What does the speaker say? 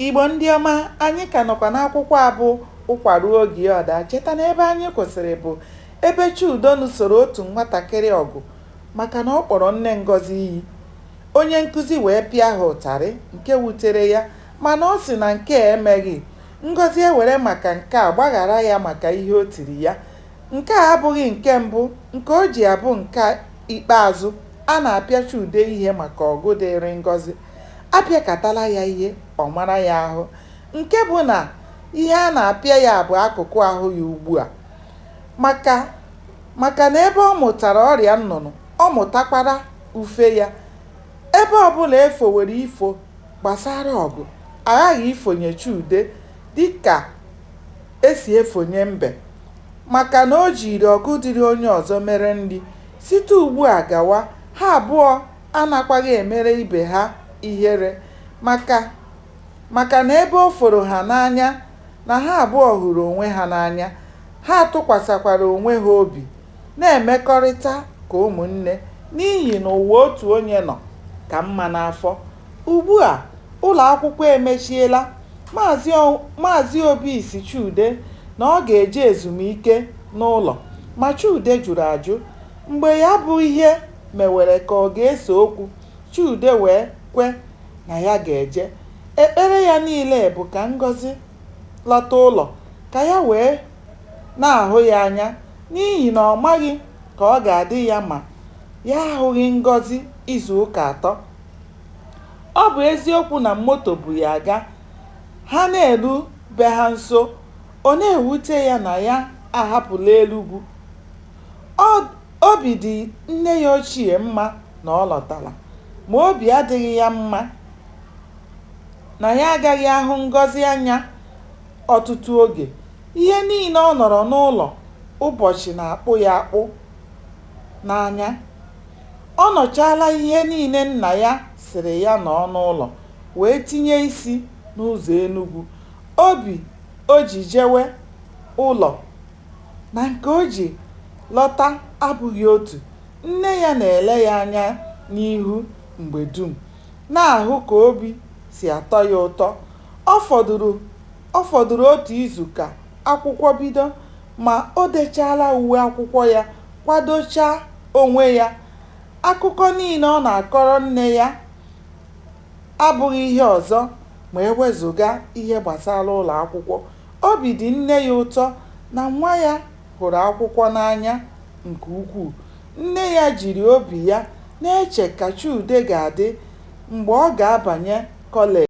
Igbo ndị ọma, anyị ka nọkwa n'akwụkwọ a bụ Ụkwa Ruo Oge Ya Ọ Daa. Cheta na ebe anyị kwụsịrị bụ ebe Chudo nụsoro otu nwatakịrị ọgụ maka na ọ kpọrọ nne Ngọzi iyi. Onye nkụzi wee pịa ha ụtarị nke wutere ya, mana ọ sị na nke a emeghị. Ngọzi ewere maka nke a gbaghara ya maka ihe o tiri ya. Nke a abụghị nke mbụ nke o ji abụ nke ikpeazụ a na-apịa Chude ihe maka ọgụ dịịrị Ngọzi. A pịakatala ya ihe, ọ mara ya ahụ, nke bụ na ihe a na-apịa ya bụ akụkụ ahụ ya ugbu a. Maka na ebe ọ mụtara ọrịa nnụnụ, ọ mụtakwara ufe ya. Ebe ọbụla e fowere ifo gbasara ọgụ, a ghaghị ifonye Chude dịka e si efonye mbe, maka na o jiri ọgụ dịrị onye ọzọ mere nri. Site ugbu a gawa, ha abụọ anakwaghị emere ibe ha ihere maka na ebe o foro ha n'anya na ha abụọ hụrụ onwe ha n'anya, ha tụkwasịkwara onwe ha obi, na-emekọrịta ka ụmụnne n'ihi na ụwa otu onye nọ ka mma n'afọ. Ugbu a ụlọakwụkwọ emechiela, Maazị Obi sị Chude na ọ ga-eje ezumike n'ụlọ, ma Chude jụrụ ajụ. Mgbe ya bụ ihe mewere ka ọ ga-ese okwu, Chude wee kwe na ya ga-eje. Ekpere ya niile bụ ka Ngọzi lọta ụlọ ka ya wee na-ahụ ya anya n'ihi na ọ maghị ka ọ ga-adị ya ma ya ahụghị Ngọzi izuụka atọ. Ọ bụ eziokwu na moto bu ya aga, ha na-eru be ha nso, ọ na-ewute ya na ya ahapụla Enugwu. Obi dị nne ya ochie mma na ọ lọtala, ma obi adịghị ya mma na ya agaghị ahụ Ngọzi anya ọtụtụ oge. Ihe niile ọ nọrọ n'ụlọ ụbọchị na-akpụ ya akpụ n'anya. Ọ nọchaala ihe niile nna ya sịrị ya nọọ n'ụlọ wee tinye isi n'ụzọ Enugwu. Obi o ji jewe ụlọ na nke o ji lọta abụghị otu. Nne ya na-ele ya anya n'ihu mgbe dum, na-ahụ ka obi si atọ ya ụtọ. Ọ fọdụrụ otu izu ka akwụkwọ bido, ma o dechaala uwe akwụkwọ ya, kwadochaa onwe ya. Akụkọ niile ọ na-akọrọ nne ya abụghị ihe ọzọ ma e wezụga ihe gbasara ụlọakwụkwọ. Obi dị nne ya ụtọ na nwa ya hụrụ akwụkwọ n'anya nke ukwuu. Nne ya jiri obi ya na-eche ka Chude ga-adị mgbe ọ ga-abanye kọleji.